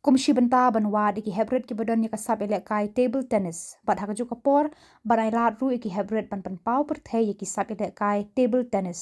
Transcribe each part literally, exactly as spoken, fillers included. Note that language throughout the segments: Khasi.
Kum shi bynta ban wad ïa ki heprit kiba don ïa ka sap ïalehkai table tennis bad ha kajuh ka por ban ailad ruh ïa ki heprit ban pynpaw pyrthei ïa ki sap ïalehkai table tennis.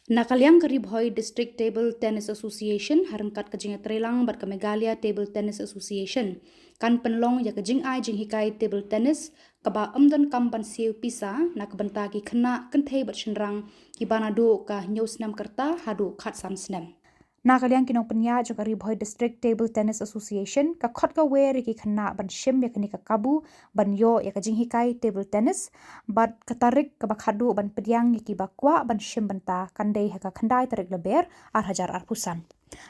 Na ka liang ka Ri Bhoi District Table Tennis Association ha ryngkat ka jingïatreilang bad ka Meghalaya Table Tennis Association kan pynlong ïa ka jingai jinghikai table tennis kaba ym donkam ban siew pisa na ka bynta ki khynnah kynthei bad shynrang kiba naduh ka hynñiew snem ka rta haduh khatsan snem. Na ka liang ki nongpynïaid jong ka Ri Bhoi District Table Tennis Association ka khot ka wer ïa ki khynnah ban shim ïa kane ka kabu ban ïoh ïa ka jinghikai table tennis bad ka tarik kaba khatduh ban pdiang ïa kiba kwah ban shim bynta kan dei ha ka khyndai tarik Lber ar hajar arphew san.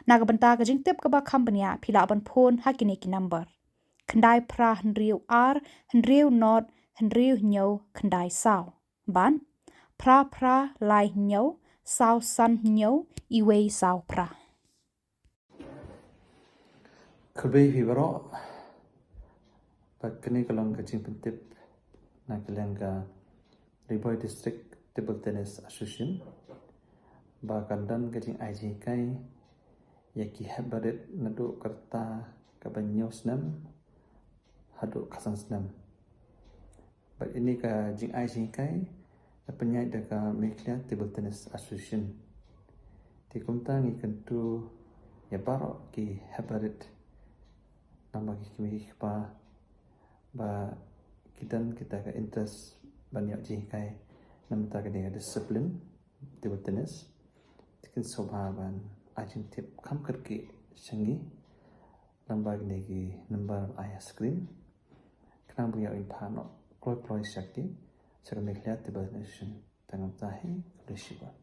Na ka bynta ka jingtip kaba kham bniah phi lah ban phone ha kine ki number: khyndai phra hynriew ar hynriew not hynriew hynñiew khyndai saw bad phra phra lai hynñiew saw san hynñiew iwei saw phra. Khublei phi baroh. Bad kane ka long ka jingpyntip na ka liang ka Ri Bhoi District Table Tennis Association ba kan don ka jingai jinghikai ïa ki heprit naduh ka rta kaba hynñiew snem haduh khatsan snem. Bad ine ka jingai jinghikai la pynïaid da ka Meghalaya Table Tennis Association. Te kumta ngi kyntu ïa baroh ki heprit namar ki kmie ki kpa ba ki don kita ka interest ban ïoh jinghikai namar kane ka discipline table tennis. Te kin sngewbha ban ai jingtip kham kyrkieh sha ngi lyngba kine ki number ai ha screen. Khnang ba ngi ïoh ban phah noh kloi kloi sha ki, sha ka Meghalaya Table Tennis Association. Te ngan kyrpad hi, khublei shibun.